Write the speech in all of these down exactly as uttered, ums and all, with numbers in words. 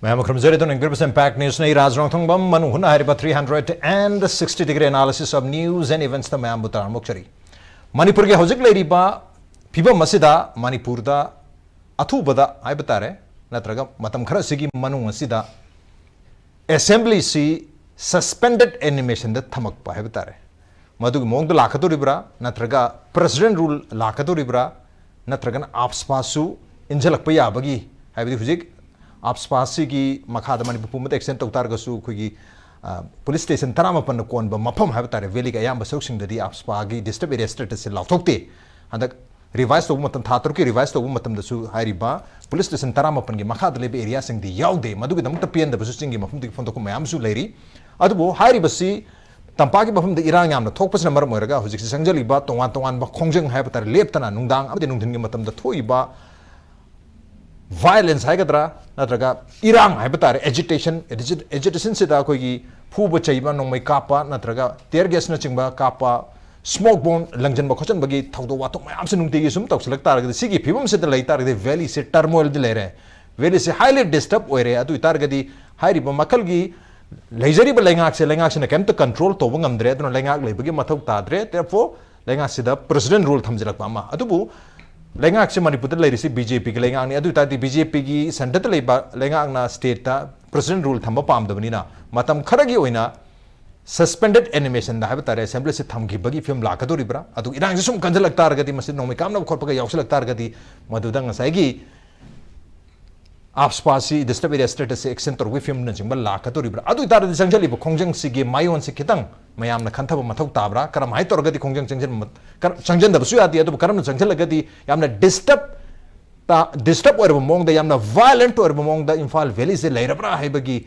ꯃꯌꯥꯝ ꯈꯨꯔꯨꯝꯖꯔꯤ꯫ ꯑꯗꯨꯅ Incredible Impact Newsꯅ ꯑꯩ ꯔꯥꯖ ꯔꯣꯡꯊꯣꯡꯕꯝ ꯃꯅꯨꯡ ꯍꯨꯠꯅ ꯍꯥꯏꯔꯤꯕ three hundred and sixty degree analysis of news and eventsꯇ ꯃꯌꯥꯝꯕꯨ ꯇꯔꯥꯝꯅ ꯑꯣꯛꯆꯔꯤ꯫ ꯃꯅꯤꯄꯨꯔꯒꯤ ꯍꯧꯖꯤꯛ ꯂꯩꯔꯤꯕ ꯐꯤꯕꯝ ꯑꯁꯤꯗ ꯃꯅꯤꯄꯨꯔꯗ ꯑꯊꯨꯕꯗ ꯍꯥꯏꯕ ꯇꯥꯔꯦ, ꯅꯠꯇ꯭ꯔꯒ ꯃꯇꯝ ꯈꯔ ꯑꯁꯤꯒꯤ ꯃꯅꯨꯡ ꯑꯁꯤꯗ assemblyꯁꯤ suspended animationꯗ ꯊꯝꯃꯛꯄ ꯍꯥꯏꯕ ꯇꯥꯔꯦ꯫ ꯃꯗꯨꯒꯤ ꯃꯑꯣꯡꯗ ꯂꯥꯛꯀꯗꯧꯔꯤꯕ꯭ꯔꯥ, ꯅꯠꯇ꯭ꯔꯒ president rule ꯂꯥꯛꯀꯗꯧꯔꯤꯕ꯭ꯔꯥ, ꯅꯠꯇ꯭ꯔꯒꯅ AFSPAꯁꯨ ꯏꯟꯁꯤꯜꯂꯛꯄ ꯌꯥꯕꯒꯤ, ꯍꯥꯏꯕꯗꯤ ꯍꯧꯖꯤꯛ AFSPAꯁꯤꯒꯤ ꯃꯈꯥꯗ ꯃꯅꯤꯄꯨꯔ ꯄꯨꯝꯕꯗ extend ꯇꯧ ꯇꯥꯔꯒꯁꯨ, ꯑꯩꯈꯣꯏꯒꯤ, ꯑ, police station ꯇꯔꯥꯃꯥꯄꯟꯅ ꯀꯣꯟꯕ ꯃꯐꯝ ꯍꯥꯏꯕ ꯇꯥꯔꯦ, valleyꯒꯤ ꯑꯌꯥꯝꯕ ꯁꯔꯨꯛꯁꯤꯡꯗꯗꯤ AFSPAꯒꯤ disturbed area statusꯁꯦ ꯂꯥꯎꯊꯣꯛꯇꯦ꯫ ꯍꯟꯗꯛ revise ꯇꯧꯕ ꯃꯇꯝ, ꯊꯥ ꯇꯔꯨꯛꯀꯤ revise ꯇꯧꯕ ꯃꯇꯝꯗꯁꯨ ꯍꯥꯏꯔꯤꯕ police station ꯇꯔꯥꯃꯥꯄꯟꯒꯤ ꯃꯈꯥꯗ ꯂꯩꯕ areaꯁꯤꯡꯗꯤ ꯌꯥꯎꯗꯦ꯫ ꯃꯗꯨꯒꯤꯗꯃꯛꯇ ꯄꯦꯟꯗꯕꯁꯨ ꯆꯤꯡꯒꯤ ꯃꯐꯝꯗꯒꯤ ꯐꯣꯡꯗꯣꯛꯄ ꯃꯌꯥꯝ ꯑꯃꯁꯨ ꯂꯩꯔꯤ꯫ ꯑꯗꯨꯕꯨ ꯍꯥꯏꯔꯤꯕꯁꯤ ꯇꯝꯄꯥꯛꯀꯤ ꯃꯐꯝꯗ ꯏꯔꯥꯡ ꯌꯥꯝꯅ ꯊꯣꯛꯄꯁꯤꯅ ꯃꯔꯝ ꯑꯣꯏꯔꯒ ꯍꯧꯖꯤꯛꯁꯤ ꯆꯪꯁꯤꯜꯂꯤꯕ ꯇꯣꯉꯥꯟ ꯇꯣꯉꯥꯟꯕ ꯈꯣꯡꯖꯪ ꯍꯥꯏꯕ ꯇꯥꯔꯦ, ꯂꯦꯞꯇꯅ ꯅꯨꯡꯗꯥꯡ ꯑꯃꯗꯤ ꯅꯨꯡꯊꯤꯟꯒꯤ ꯃꯇꯝꯗ ꯊꯣꯛꯏꯕ violence ꯍꯥꯏꯒꯗ꯭ꯔꯥ, ꯅꯠꯇ꯭ꯔꯒ ꯏꯔꯥꯡ ꯍꯥꯏꯕ ꯇꯥꯔꯦ, agitation, agitationꯁꯤꯗ ꯑꯩꯈꯣꯏꯒꯤ ꯐꯨꯕ ꯆꯩꯕ, ꯅꯣꯡꯃꯩ ꯀꯥꯞꯄ, ꯅꯠꯇ꯭ꯔꯒ tear gasꯅꯆꯤꯡꯕ ꯀꯥꯞꯄ, smoke bomb ꯂꯪꯁꯤꯟꯕ ꯈꯣꯠꯆꯟꯕꯒꯤ ꯊꯧꯗꯣꯛ ꯋꯥꯊꯣꯛ ꯃꯌꯥꯝꯁꯦ ꯅꯨꯡꯇꯤꯒꯤ ꯁꯨꯝ ꯇꯧꯁꯤꯜꯂꯛ ꯇꯥꯔꯒꯗꯤ, ꯁꯤꯒꯤ ꯐꯤꯕꯝꯁꯤꯗ ꯂꯩ ꯇꯥꯔꯒꯗꯤ valleyꯁꯦ turmoilꯗ ꯂꯩꯔꯦ, valleyꯁꯦ highly disturb ꯑꯣꯏꯔꯦ꯫ ꯑꯗꯨ ꯑꯣꯏꯇꯥꯔꯒꯗꯤ ꯍꯥꯏꯔꯤꯕ ꯃꯈꯜꯒꯤ ꯂꯩꯖꯔꯤꯕ ꯂꯩꯉꯥꯛꯁꯦ, ꯂꯩꯉꯥꯛꯁꯤꯅ ꯀꯩꯝꯇ control ꯇꯧꯕ ꯉꯝꯗ꯭ꯔꯦ꯫ ꯑꯗꯨꯅ ꯂꯩꯉꯥꯛ ꯂꯩꯕꯒꯤ ꯃꯊꯧ ꯇꯥꯗ꯭ꯔꯦ꯫ Therefore ꯂꯩꯉꯥꯛꯁꯤꯗ president rule ꯊꯝꯖꯤꯜꯂꯛꯄ ꯑꯃ꯫ ꯑꯗꯨꯕꯨ ꯂꯩꯉꯥꯛꯁꯦ ꯃꯅꯤꯄꯨꯔꯗ ꯂꯩꯔꯤꯁꯤ BJPꯒꯤ ꯂꯩꯉꯥꯛꯅꯤ꯫ ꯑꯗꯨ ꯑꯣꯏꯇꯥꯔꯗꯤ BJPꯒꯤ centreꯗ ꯂꯩꯕ ꯂꯩꯉꯥꯛꯅ stateꯇ president rule ꯊꯝꯕ ꯄꯥꯝꯗꯕꯅꯤꯅ ꯃꯇꯝ ꯈꯔꯒꯤ ꯑꯣꯏꯅ suspended animationꯗ ꯍꯥꯏꯕ ꯇꯥꯔꯦ, assemblyꯁꯦ ꯊꯝꯈꯤꯕꯒꯤ ꯐꯤꯕꯝ ꯂꯥꯛꯀꯗꯧꯔꯤꯕ꯭ꯔꯥ? ꯑꯗꯨꯒ ꯏꯔꯥꯡꯁꯦ ꯁꯨꯝ ꯀꯟꯁꯤꯜꯂꯛ ꯇꯥꯔꯒꯗꯤ ꯃꯁꯤ ꯅꯣꯡꯃꯩ ꯀꯥꯞꯅꯕ ꯈꯣꯠꯄꯒ ꯌꯥꯎꯁꯤꯜꯂꯛ ꯇꯥꯔꯒꯗꯤ ꯃꯗꯨꯗ ꯉꯁꯥꯏꯒꯤ AFSPAꯁꯤ disturbed area statusꯁꯦ extend ꯇꯧꯔꯛꯄꯒꯤ ꯐꯤꯕꯝꯅꯆꯤꯡꯕ ꯂꯥꯛꯀꯗꯧꯔꯤꯕ꯭ꯔꯥ? ꯑꯗꯨ ꯑꯣꯏꯇꯥꯔꯗꯤ ꯆꯪꯁꯤꯜꯂꯤꯕ ꯈꯣꯡꯖꯪꯁꯤꯒꯤ ꯃꯥꯏꯑꯣꯟꯁꯤ ꯈꯤꯇꯪ ꯃꯌꯥꯝꯅ ꯈꯟꯊꯕ ꯃꯊꯧ ꯇꯥꯕ꯭ꯔꯥ? ꯀꯔꯝꯍꯥꯏꯅ ꯇꯧꯔꯒꯗꯤ ꯈꯣꯡꯖꯪ ꯆꯪꯁꯤꯟꯕ, ꯀꯔ-, ꯆꯪꯁꯤꯟꯗꯕꯁꯨ ꯌꯥꯗꯦ, ꯑꯗꯨꯕꯨ ꯀꯔꯝꯅ ꯆꯪꯁꯤꯜꯂꯒꯗꯤ ꯌꯥꯝꯅ disturb ꯇ-, disturb ꯑꯣꯏꯔꯕ ꯃꯑꯣꯡꯗ, ꯌꯥꯝꯅ violent ꯑꯣꯏꯔꯕ ꯃꯑꯣꯡꯗ ꯏꯝꯐꯥꯜ valleyꯁꯦ ꯂꯩꯔꯕ꯭ꯔꯥ ꯍꯥꯏꯕꯒꯤ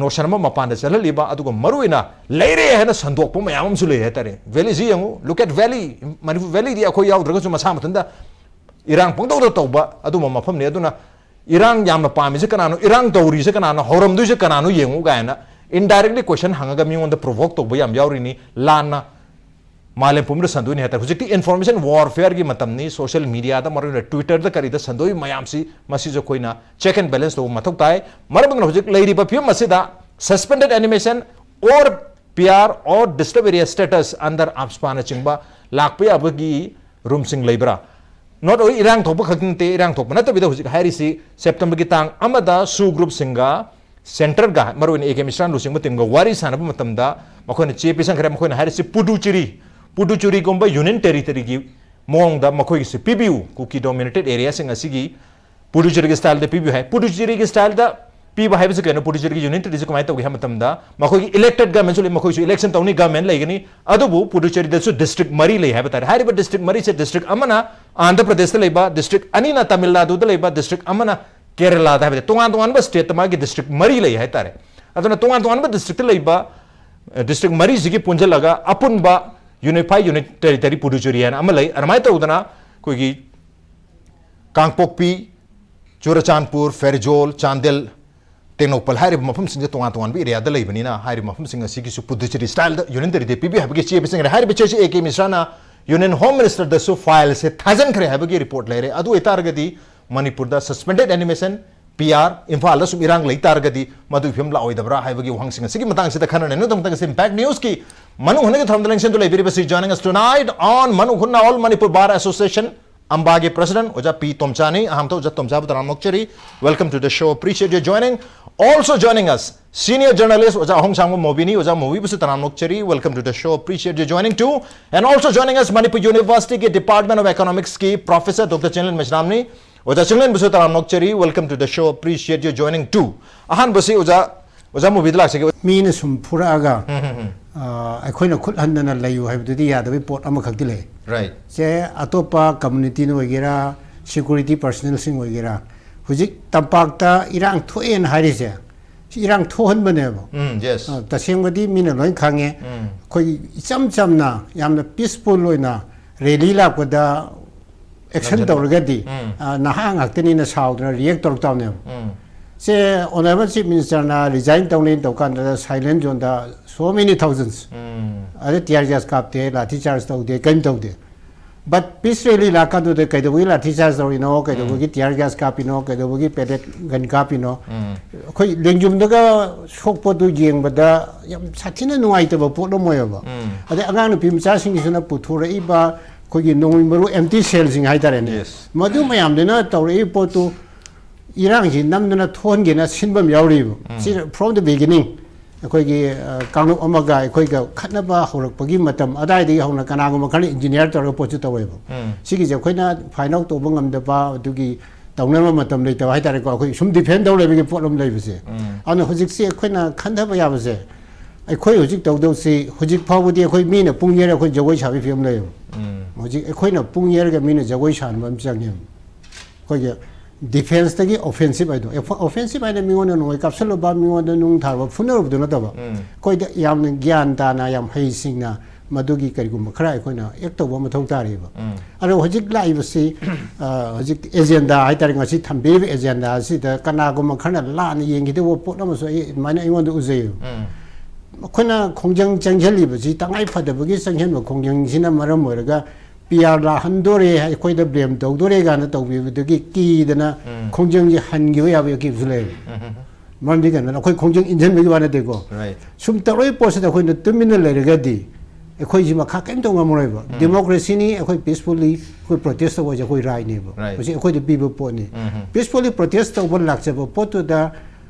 notion ꯑꯃ ꯃꯄꯥꯟꯗ ꯆꯠꯍꯜꯂꯤꯕ, ꯑꯗꯨꯒ ꯃꯔꯨꯑꯣꯏꯅ ꯂꯩꯔꯦ ꯍꯥꯏꯅ ꯁꯟꯗꯣꯛꯄ ꯃꯌꯥꯝ ꯑꯃꯁꯨ ꯂꯩ ꯍꯥꯏꯇꯥꯔꯦ꯫ Valleyꯁꯤ ꯌꯦꯡꯉꯨ, look at valley, ꯃꯅꯤꯄꯨꯔ valleyꯗꯤ ꯑꯩꯈꯣꯏ ꯌꯥꯎꯗ꯭ꯔꯒꯁꯨ ꯃꯁꯥ ꯃꯊꯟꯇ ꯏꯔꯥꯡ ꯄꯪꯇꯧꯗ ꯇꯧꯕ ꯑꯗꯨꯝꯕ ꯃꯐꯝꯅꯤ꯫ ꯑꯗꯨꯅ ꯏꯔꯥꯡ ꯌꯥꯝꯅ ꯄꯥꯝꯃꯤꯁꯦ ꯀꯅꯥꯅꯣ, ꯏꯔꯥꯡ ꯇꯧꯔꯤꯁꯦ ꯀꯅꯥꯅꯣ, ꯍꯧꯔꯝꯗꯣꯏꯁꯦ ꯀꯅꯥꯅꯣ ꯌꯦꯡꯉꯨ ꯀꯥꯏꯅ indirectly question ꯍꯪꯉꯒ ꯃꯤꯉꯣꯟꯗ provoke ꯇꯧꯕ ꯌꯥꯝ ꯌꯥꯎꯔꯤꯅꯤ꯫ ꯂꯥꯟꯅ ꯃꯥꯂꯦꯝ ꯄꯨꯝꯕꯗ ꯁꯟꯗꯣꯛꯏꯅꯤ ꯍꯥꯏꯇꯥꯔꯦ꯫ ꯍꯧꯖꯤꯛꯇꯤ information warfare ꯒꯤ ꯃꯇꯝꯅꯤ꯫ Social media ꯗ, ꯃꯔꯨꯑꯣꯏꯅ Twitter ꯗ ꯀꯔꯤꯗ ꯁꯟꯗꯣꯛꯏ ꯃꯌꯥꯝꯁꯤ, ꯃꯁꯤꯁꯨ ꯑꯩꯈꯣꯏꯅ check and balance ꯇꯧꯕ ꯃꯊꯧ ꯇꯥꯏ꯫ ꯃꯔꯝ ꯑꯗꯨꯅ ꯍꯧꯖꯤꯛ ꯂꯩꯔꯤꯕ ꯐꯤꯕꯝ ꯑꯁꯤꯗ suspended animation or P R or disturb area status under AFSPA ꯅꯆꯤꯡꯕ ꯂꯥꯛꯄ ꯌꯥꯕꯒꯤ ꯔꯨꯝꯁꯤꯡ ꯂꯩꯕ꯭ꯔꯥ? Not only ꯏꯔꯥꯡ ꯊꯣꯛꯄ ꯈꯛꯇ ꯅꯠꯇꯦ, ꯏꯔꯥꯡ ꯊꯣꯛꯄ ꯅꯠꯇꯕꯤꯗ ꯍꯧꯖꯤꯛ ꯍꯥꯏꯔꯤꯁꯤ ꯁꯦꯞꯇꯦꯝꯕꯔꯒꯤ ꯇꯥꯡ ꯑꯃꯗ SoO group ꯁꯤꯡꯒ Centre ꯒ, ꯃꯔꯨꯑꯣꯏꯅ A K ꯃꯤꯁ꯭ꯔꯥꯅ ꯂꯨꯆꯤꯡꯕ team ꯒ ꯋꯥꯔꯤ ꯁꯥꯟꯅꯕ ꯃꯇꯝꯗ ꯃꯈꯣꯏꯅ ꯆꯦ ꯄꯤꯁꯟꯈ꯭ꯔꯦ꯫ ꯃꯈꯣꯏꯅ ꯍꯥꯏꯔꯤꯁꯤ ꯄꯨꯗꯨꯆꯦꯔꯤ, ꯄꯨꯗꯨꯆꯦꯔꯤꯒꯨꯝꯕ union territory ꯒꯤ ꯃꯑꯣꯡꯗ ꯃꯈꯣꯏꯒꯤꯁꯨ ꯄꯤꯕꯤꯌꯨ, ꯀꯨꯀꯤ dominated area ꯁꯤꯡ ꯑꯁꯤꯒꯤ ꯄꯨꯗꯨꯆꯦꯔꯤꯒꯤ style ꯗ ꯄꯤꯕꯤꯌꯨ ꯍꯥꯏ꯫ ꯄꯨꯗꯨꯆꯦꯔꯤꯒꯤ style ꯗ ꯄꯤꯕ ꯍꯥꯏꯕꯁꯤ ꯀꯩꯅꯣ? ꯄꯨꯗꯨꯆꯦꯔꯤꯒꯤ union territory ꯁꯤ ꯀꯃꯥꯏꯅ ꯇꯧꯒꯦ ꯍꯥꯏꯕ ꯃꯇꯝꯗ, ꯃꯈꯣꯏꯒꯤ elected government ꯁꯨ ꯂꯩ, ꯃꯈꯣꯏꯁꯨ election ꯇꯧꯅꯤ, government ꯂꯩꯒꯅꯤ꯫ ꯑꯗꯨꯕꯨ ꯄꯨꯗꯨꯆꯦꯔꯤꯗꯁꯨ district ꯃꯔꯤ ꯂꯩ ꯍꯥꯏꯕ ꯇꯥꯔꯦ꯫ ꯍꯥꯏꯔꯤꯕ district ꯃꯔꯤꯁꯦ, district ꯑꯃꯅ ꯑꯟꯙ꯭ꯔ ꯄ꯭ꯔꯗꯦꯁꯇ ꯂꯩꯕ, district ꯑꯅꯤꯅ ꯇꯥꯃꯤꯜ ꯅꯥꯗꯨꯗ ꯂꯩꯕ, district ꯑꯃꯅ ꯀꯦꯔꯂꯥꯗ ꯍꯥꯏꯕꯗꯤ ꯇꯣꯉꯥꯟ ꯇꯣꯉꯥꯟꯕ state ꯇ ꯃꯥꯒꯤ district ꯃꯔꯤ ꯂꯩ ꯍꯥꯏꯇꯥꯔꯦ꯫ ꯑꯗꯨꯅ ꯇꯣꯉꯥꯟ ꯇꯣꯉꯥꯟꯕ district ꯇ ꯂꯩꯕ, ꯑ, district ꯃꯔꯤꯁꯤꯒꯤ ꯄꯨꯟꯁꯤꯜꯂꯒ ꯑꯄꯨꯟꯕ unified union territory ꯄꯨꯗꯨꯆꯦꯔꯤ ꯍꯥꯏꯅ ꯑꯃ ꯂꯩ꯫ ꯑꯗꯨꯃꯥꯏꯅ ꯇꯧꯗꯅ ꯑꯩꯈꯣꯏꯒꯤ ꯀꯥꯡꯄꯣꯛꯄꯤ, ꯆꯨꯔꯆꯥꯟꯄꯨꯔ, ꯐꯦꯔꯖꯣꯜ, ꯆꯥꯟꯗꯦꯜ, ꯇꯦꯡꯅꯧꯄꯜ ꯍꯥꯏꯔꯤꯕ ꯃꯐꯝꯁꯤꯡꯁꯦ ꯇꯣꯉꯥꯟ ꯇꯣꯉꯥꯟꯕ area ꯗ ꯂꯩꯕꯅꯤꯅ ꯍꯥꯏꯔꯤꯕ ꯃꯐꯝꯁꯤꯡ ꯑꯁꯤꯒꯤꯁꯨ ꯄꯨꯗꯨꯆꯦꯔꯤ style ꯗ union territory ꯄꯤꯕꯤ ꯍꯥꯏꯕꯒꯤ ꯆꯦ ꯄꯤꯁꯤꯟꯈ꯭ꯔꯦ꯫ ꯍꯥꯏꯔꯤꯕ ꯆꯦꯁꯤ A K ꯃꯤꯁ꯭ꯔꯥꯅ Union Home Minister ꯗꯁꯨ file ꯁꯦ ꯊꯥꯖꯤꯟꯈ꯭ꯔꯦ ꯍꯥꯏꯕꯒꯤ report ꯂꯩꯔꯦ꯫ ꯑꯗꯨ ꯑꯣꯏꯇꯥꯔꯒꯗꯤ ꯃꯅꯤꯄꯨꯔꯗ suspended animation, P R, ꯏꯝꯐꯥꯜꯗ ꯁꯨꯝ ꯏꯔꯥꯡ ꯂꯩ ꯇꯥꯔꯒꯗꯤ ꯃꯗꯨꯒꯤ ꯐꯤꯕꯝ ꯂꯥꯛꯑꯣꯏꯗꯕ꯭ꯔꯥ ꯍꯥꯏꯕꯒꯤ ꯋꯥꯍꯪꯁꯤꯡ ꯑꯁꯤꯒꯤ ꯃꯇꯥꯡꯁꯤꯗ ꯈꯟꯅ ꯅꯩꯅꯗꯨꯅ ꯃꯇꯥꯡ ꯑꯁꯤ Impact News ꯀꯤ ꯃꯅꯨꯡ ꯍꯨꯠꯅꯒꯤ ꯊꯧꯔꯝꯗ ꯂꯦꯡꯁꯤꯟꯗꯨ ꯂꯩꯕꯤꯔꯤꯕꯁꯤ joining us tonight on ꯃꯅꯨꯡ ꯍꯨꯠꯅ All Manipur Bar Association ꯑꯝꯕꯥꯒꯤ president ꯑꯣꯖꯥ ꯄꯤ ꯇꯣꯝꯆꯥꯅꯤ꯫ ꯑꯍꯥꯟꯕꯗ ꯑꯣꯖꯥ ꯇꯣꯝꯆꯥꯕꯨ ꯇꯔꯥꯝꯅ ꯑꯣꯛꯆꯔꯤ꯫ Welcome to the show. Appreciate your joining. Also joining us, senior journalist ꯑꯣꯖꯥ ꯑꯍꯣꯡꯁꯥꯡꯕ ꯃꯣꯕꯤꯅꯤ꯫ ꯑꯣꯖꯥ ꯃꯣꯕꯤꯕꯨꯁꯨ ꯇꯔꯥꯝꯅ ꯑꯣꯛꯆꯔꯤ꯫ Welcome to the show. Appreciate your joining too. And also joining us, Manipur University ꯒꯤ Department of Economics ꯀꯤ professor Doctor Chinglen ꯃꯩꯁꯅꯥꯝꯅꯤ꯫ ꯑꯣꯖꯥ ꯆꯤꯡꯂꯦꯟꯕꯨꯁꯨ ꯇꯔꯥꯝꯅ ꯑꯣꯛꯆꯔꯤ꯫ Welcome to the show. Appreciate your joining too. ꯑꯍꯥꯟꯕꯁꯤ ꯑꯣꯖꯥ, ꯑꯣꯖꯥ ꯃꯣꯕꯤꯗ ꯂꯥꯛꯆꯒꯦ꯫ ꯃꯤꯅ ꯁꯨꯝ ꯐꯨꯔꯛꯑꯒ, ꯎꯝ, ꯎꯝ, ꯎꯝ꯫ ꯑ, ꯑꯩꯈꯣꯏꯅ ꯈꯨꯠ ꯍꯟꯗꯅ ꯂꯩꯌꯨ ꯍꯥꯏꯕꯗꯨꯗꯤ ꯌꯥꯗꯕꯒꯤ ꯄꯣꯠ ꯑꯃꯈꯛꯇꯤ ꯂꯩ꯫ Right. ꯁꯦ ꯑꯇꯣꯞꯄ community ꯅ ꯑꯣꯏꯒꯦꯔꯥ, security personnel ꯁꯤꯡ ꯑꯣꯏꯒꯦꯔꯥ, ꯍꯧꯖꯤꯛ ꯇꯝꯄꯥꯛꯇ ꯏꯔꯥꯡ ꯊꯣꯛꯑꯦꯅ ꯍꯥꯏꯔꯤꯁꯦ, ꯁꯤ ꯏꯔꯥꯡ ꯊꯣꯛꯍꯟꯕꯅꯦꯕ꯫ ꯎꯝ, yes. ꯑ, ꯇꯁꯦꯡꯕꯗꯤ ꯃꯤꯅ ꯂꯣꯏ ꯈꯪꯉꯦ꯫ ꯎꯝ꯫ ꯑꯩꯈꯣꯏ ꯏꯆꯝ ꯆꯝꯅ ꯌꯥꯝꯅ peaceful ꯑꯣꯏꯅ rally ꯂꯥꯛꯄꯗ action ꯂꯝꯖꯟꯕ꯫ ꯇꯧꯔꯒꯗꯤ, ꯎꯝ꯫ ꯑ, ꯅꯍꯥ ꯉꯥꯛꯇꯅꯤꯅ ꯁꯥꯎꯗꯅ react ꯇꯧꯔꯛꯇꯕꯅꯦꯕ꯫ ꯎꯝ꯫ ꯁꯦ, Honourable Chief Minister ꯅ resign ꯇꯧꯅꯤ ꯇꯧ ꯀꯥꯟꯗ silent zone ꯗ so many thousands, ꯎꯝ. ꯑꯗ tear gas ꯀꯥꯞꯇꯦ, ꯂꯥꯊꯤ charge ꯇꯧꯗꯦ, ꯀꯔꯤꯝ ꯇꯧꯗꯦ. But peace rally ꯂꯥꯛꯀꯥꯟꯗꯨꯗ ꯀꯩꯗꯧꯕꯒꯤ ꯂꯥꯊꯤ charge ꯇꯧꯔꯤꯅꯣ, ꯀꯩꯗꯧꯕꯒꯤ tear gas ꯀꯥꯞꯄꯤꯅꯣ, ꯀꯩꯗꯧꯕꯒꯤ pellet gun ꯀꯥꯞꯄꯤꯅꯣ? ꯎꯝ. ꯑꯩꯈꯣꯏ ꯂꯦꯡꯖꯨꯝꯗꯒ ꯁꯣꯛꯄꯗꯨ ꯌꯦꯡꯕꯗ ꯌꯥꯝ ꯁꯥꯊꯤꯅ ꯅꯨꯡꯉꯥꯏꯇꯕ ꯄꯣꯠ ꯑꯃ ꯑꯣꯏꯌꯦꯕ. ꯎꯝ. ꯑꯗꯩ ꯑꯉꯥꯡ ꯅꯨꯄꯤ ꯃꯆꯥꯁꯤꯡꯁꯤꯅ ꯄꯨꯊꯣꯔꯛꯏꯕ ꯑꯩꯈꯣꯏꯒꯤ ꯅꯣꯡꯃꯩ ꯃꯔꯨ empty shell ꯁꯤꯡ ꯍꯥꯏꯇꯥꯔꯦꯅꯦ, Yes. ꯃꯗꯨ ꯃꯌꯥꯝꯗꯨꯅ ꯇꯧꯔꯛꯏꯕ ꯄꯣꯠꯇꯨ ꯏꯔꯥꯡꯁꯤ ꯅꯝꯗꯅ ꯊꯣꯛꯍꯟꯒꯦꯅ ꯁꯤꯟꯕ ꯑꯃ ꯌꯥꯎꯔꯤꯕ꯫ ꯎꯝ. ꯁꯤ from the beginning ꯑꯩꯈꯣꯏꯒꯤ, ꯑ, ꯀꯥꯡꯂꯨꯞ ꯑꯃꯒ ꯑꯩꯈꯣꯏꯒ ꯈꯠꯅꯕ ꯍꯧꯔꯛꯄꯒꯤ ꯃꯇꯝ ꯑꯗꯥꯏꯗꯒꯤ ꯍꯧꯅ ꯀꯅꯥꯒꯨꯝꯕ ꯈꯔꯅ engineer ꯇꯧꯔꯒ ꯄꯣꯠꯁꯨ ꯇꯧꯋꯦꯕ꯫ ꯎꯝ. ꯁꯤꯒꯤꯁꯦ ꯑꯩꯈꯣꯏꯅ find out ꯇꯧꯕ ꯉꯝꯗꯕ, ꯑꯗꯨꯒꯤ ꯇꯧꯅꯕ ꯃꯇꯝ ꯂꯩꯇꯕ ꯍꯥꯏꯇꯥꯔꯦꯀꯣ, ꯑꯩꯈꯣꯏ ꯁꯨꯝ defend ꯇꯧ ꯂꯩꯕꯒꯤ ꯄꯣꯠ ꯑꯃ ꯂꯩꯕꯁꯦ꯫ ꯎꯝ. ꯑꯗꯨꯅ ꯍꯧꯖꯤꯛꯁꯤ ꯑꯩꯈꯣꯏꯅ ꯈꯟꯊꯕ ꯌꯥꯕꯁꯦ, ꯑꯩꯈꯣꯏ ꯍꯧꯖꯤꯛ ꯇꯧꯗꯧꯁꯤ, ꯍꯧꯖꯤꯛ ꯐꯥꯎꯕꯗꯤ ꯑꯩꯈꯣꯏ ꯃꯤꯅ ꯄꯨꯡ ꯌꯩꯔ ꯑꯩꯈꯣꯏ ꯖꯒꯣꯏ ꯁꯥꯕꯒꯤ ꯐꯤꯕꯝ ꯂꯩꯌꯦꯕ꯫ ꯎꯝ. ꯍꯧꯖꯤꯛ ꯑꯩꯈꯣꯏꯅ ꯄꯨꯡ ꯌꯩꯔꯒ ꯃꯤꯅ ꯖꯒꯣꯏ ꯁꯥꯍꯟꯕ ꯑꯃ ꯆꯪꯉꯦꯕ꯫ ꯑꯩꯈꯣꯏꯒꯤ defence ꯇꯒꯤ offensive ꯍꯥꯏꯗꯣ, ꯑꯣꯐ-, offensive ꯍꯥꯏꯅ ꯃꯤꯉꯣꯟꯗ ꯅꯣꯡꯃꯩ ꯀꯥꯞꯁꯜꯂꯨꯕ, ꯃꯤꯉꯣꯟꯗ ꯅꯨꯡ ꯊꯥꯔꯨꯕ, ꯐꯨꯅꯔꯨꯕꯗꯨ ꯅꯠꯇꯕ, ꯎꯝ. ꯑꯩꯈꯣꯏꯗ ꯌꯥꯝꯅ ꯒ꯭ꯌꯥꯟ ꯇꯥꯅ, ꯌꯥꯝ ꯍꯩꯁꯤꯡꯅ ꯃꯗꯨꯒꯤ ꯀꯔꯤꯒꯨꯝꯕ ꯈꯔ ꯑꯩꯈꯣꯏꯅ act ꯇꯧꯕ ꯃꯊꯧ ꯇꯥꯔꯤꯕ꯫ ꯎꯝ. ꯑꯗꯣ ꯍꯧꯖꯤꯛ ꯂꯥꯛꯏꯕꯁꯤ, ꯑ, ꯍꯧꯖꯤꯛ agenda ꯍꯥꯏꯇꯥꯔꯦ, ꯉꯁꯤ ꯊꯝꯕꯤꯔꯤꯕ agenda ꯑꯁꯤꯗ ꯀꯅꯥꯒꯨꯝꯕ ꯈꯔꯅ ꯂꯥꯟꯅ ꯌꯦꯡꯈꯤꯗꯧꯕ ꯄꯣꯠ ꯑꯃꯁꯨ ꯑꯩ ꯑꯗꯨꯃꯥꯏꯅ ꯑꯩꯉꯣꯟꯗ ꯎꯖꯩꯌꯦꯕ꯫ ꯎꯝ. ꯑꯩꯈꯣꯏꯅ ꯈꯣꯡꯖꯪ ꯆꯪꯁꯤꯜꯂꯤꯕꯁꯤ ꯇꯉꯥꯏ ꯐꯗꯕꯒꯤ ꯆꯪꯁꯤꯟꯕ ꯈꯣꯡꯖꯪꯁꯤꯅ ꯃꯔꯝ ꯑꯣꯏꯔꯒ P R ꯂꯥꯛꯍꯟꯗꯣꯔꯦ, ꯑꯩꯈꯣꯏꯗ blame ꯇꯧꯗꯣꯔꯦ ꯀꯥꯏꯅ ꯇꯧꯕꯤꯕꯗꯒꯤ ꯀꯤꯗꯅ ꯎꯝ. ꯈꯣꯡꯖꯪꯁꯤ ꯍꯟꯈꯤꯕ ꯌꯥꯕꯒꯤ ꯑꯀꯤꯕꯁꯨ ꯂꯩ꯫ ꯎꯝ. ꯃꯔꯝꯗꯤ ꯀꯩꯅꯣ, ꯑꯩꯈꯣꯏ ꯈꯣꯡꯖꯪ ꯏꯟꯁꯤꯟꯕꯒꯤ ꯋꯥ ꯅꯠꯇꯦꯀꯣ꯫ Right. ꯁꯨꯝ ꯇꯧꯔꯛꯏ ꯄꯣꯠꯁꯤꯗ ꯑꯩꯈꯣꯏꯅ ꯇꯨꯃꯤꯟꯅ ꯂꯩꯔꯒꯗꯤ ꯑꯩꯈꯣꯏꯁꯤ ꯃꯈꯥ ꯀꯔꯤꯝ ꯇꯧ ꯉꯝꯃꯔꯣꯏꯕ꯫ ꯎꯝ. Democracy ꯅꯤ, ꯑꯩꯈꯣꯏ peacefully ꯑꯩꯈꯣꯏ protest ꯇꯧꯕ ꯍꯥꯏꯁꯦ ꯑꯩꯈꯣꯏ right ꯅꯦꯕ꯫ Right. ꯃꯁꯤ ꯑꯩꯈꯣꯏꯗ ꯄꯤꯕ ꯄꯣꯠꯅꯤ꯫ ꯎꯝ. Peacefully protest ꯇꯧꯕ ꯂꯥꯛꯆꯕ ꯄꯣꯠꯇꯨꯗ